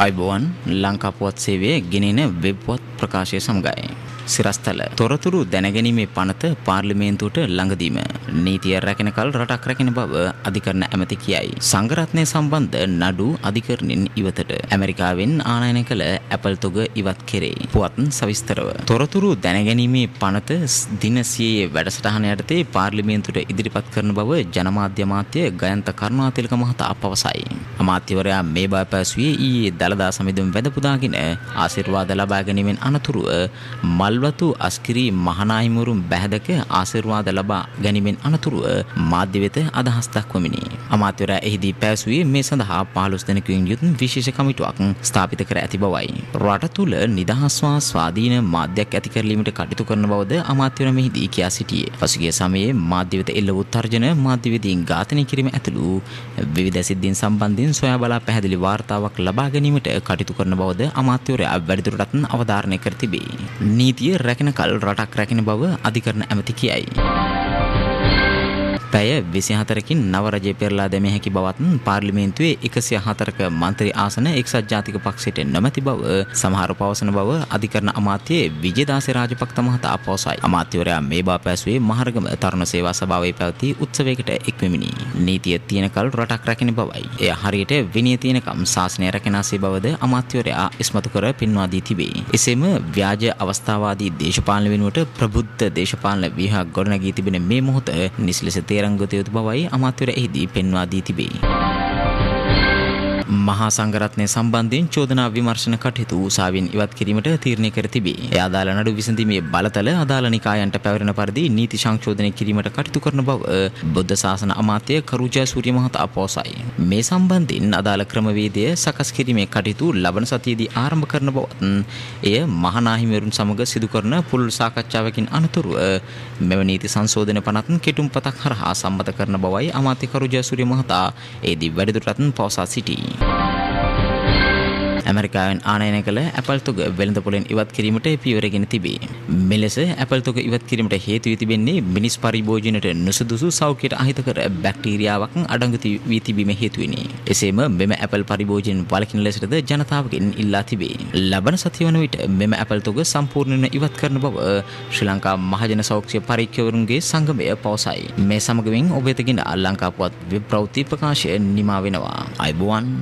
අයිබෝවන් ලංකා පුවත් සේවයේ ගෙනෙන වෙබ් පුවත් ප්‍රකාශය සමගයි. සිරස්තල තොරතුරු දැනගැනීමේ පනත පාර්ලිමේන්තුවට ළඟදීම නීතිය රැකෙන කල රටක් රැකෙන බව අධිකරණ ඇමති කියයි. සංඝරත්නය සම්බන්ධ නඩු අධිකරණයෙන් ඉවතට. ඇමරිකාවෙන් ආනයනය කළ ඇපල් තොග ඉවත් කෙරේ. පුවත් සවිස්තරව තොරතුරු දැනගැනීමේ පනත දින 100 වැඩසටහන යටතේ පාර්ලිමේන්තුවට ඉදිරිපත් කරන බව ජනමාධ්‍ය අමාත්‍ය ගයන්ත කරුණාතිලක මහතා පවසයි. අමාත්‍යවරයා මේ බව පැවසුවේ ඊයේ දළදා සමිඳුන් වැඳ පුදාගෙන ආශිර්වාද ලබා ගැනීමෙන් අනතුරුව මල්වතු අස්කිරි මහනාහිමිවරුන් බැහැදක ආශිර්වාද ලබා ගැනීමෙන් අනතුරුව මාධ්‍ය වෙත අදහස් දක්වමිනි. අමාත්‍යවරයා එහිදී පැවසුවේ මේ සඳහා 15 දෙනෙකුගෙන් යුත් විශේෂ කමිටුවක් ස්ථාපිත කර ඇති බවයි. රට තුළ නිදහස් හා ස්වාධීන මාධ්‍යයක් ඇති කරලීමට කටයුතු කරන බවද අමාත්‍යවරයා මෙහිදී කියා සිටියේ. පසුගිය සමයේ මාධ්‍ය වෙත එල්ල වූ තර්ජන මාධ්‍යවේදීන් ඝාතනය කිරීම ඇතුළු විවිධ සිද්ධීන් සම්බන්ධයෙන් සොයා බලා පැහැදිලි වාර්තාවක් ලබා ගැනීමට කටයුතු කරන බවද අමාත්‍යවරයා වැඩිදුරටත් අවධාරණය කර තිබේ. නීතිය රැකෙන කල රටක් රැකෙන බව අධිකරණ ඇමති කියයි. පැය 24කින් නව රජය පෙරලා දැමිය හැකි බවත් පාර්ලිමේන්තුවේ 104ක මන්ත්‍රී ආසන එක්සත් ජාතික පක්ෂයට නොමැති බව සමහර පවසන බව අධිකරණ අමාත්‍ය විජේදාස රාජපක්ෂ මහතා පවසයි. අමාත්‍යවරයා මේ බව පැවසුවේ මහරගම තරුණ සේවා සභාවේ පැවති උත්සවයකට එක්වෙමිනි. නීතිය තියෙන කල රටක් රැකෙන බවයි. එය හරියට විනය තියෙනකම් ශාසනය රැකෙනාසේ බවද අමාත්‍යවරයා ඉස්මතු කර පෙන්වා දී තිබේ. එසේම ව්‍යාජ අවස්ථාවාදී දේශපාලන වෙනුවට ප්‍රබුද්ධ දේශපාලන ව්‍යුහයක් ගොඩනැගී තිබෙන මේ මොහොත නිසි ලෙස තේරංගත යුතු බවයි අමාත්‍යවරයා එහිදී පෙන්වා දී තිබේ. මහා සංඝරත්නය සම්බන්ධයෙන් චෝදනා විමර්ශන කටයුතු උසාවියෙන් ඉවත් කිරීමට තීරණය කර තිබේ. එය අදාළ නඩු විසඳීමේ බලතල අදාළ නිකායන්ට පැවරෙන පරිදි නීති සංශෝධනය කිරීමට කටයුතු කරන බව බුද්ධ ශාසන අමාත්‍ය කරු ජයසූරිය මහතා පවසයි. මේ සම්බන්ධයෙන් අදාළ ක්‍රමවේදය සකස් කිරීමේ කටයුතු ලබන සතියේදී ආරම්භ කරන බවත් එය මහනාහිමිවරුන් සමග සිදු කරන පුළුල් සාකච්ඡාවකින් අනතුරුව මෙම නීති සංශෝධන පනත් කෙටුම්පතක් හරහා සම්මත කරන බවයි අමාත්‍ය කරු ජයසූරිය මහතා එහිදී වැඩිදුරටත් පවසා සිටී. ඇමරිකාවෙන් ආනයනය කළ ඇපල් තොග වෙළඳ පොළෙන් ඉවත් කිරීමට පියවරගෙන තිබේ. මෙලෙස ඇපල් තොග ඉවත් කිරීමට හේතු වී තිබෙන්නේ මිනිස් පරිභෝජනයට නුසුදුසු සෞඛ්‍යයට අහිතකර බැක්ටීරියාවක් අඩංගු වී තිබීම හේතුවෙනි. එසේම මෙම ඇපල් පරිභෝජනයෙන් වළකින ලෙසටද ජනතාවගෙන් ඉල්ලා තිබේ. ලබන සතිය වන විට මෙම ඇපල් තොග සම්පූර්ණයෙන්ම ඉවත් කරන බව ශ්‍රී ලංකා මහජන සෞඛ්‍ය පරීක්ෂකවරුන්ගේ සංගමය පවසයි. මේ සමගින් ඔබ වෙතගෙන ලංකා පුවත් වෙබ් ප්‍රවෘත්ති ප්‍රකාශය නිමා වෙනවා. අයබෝවන්.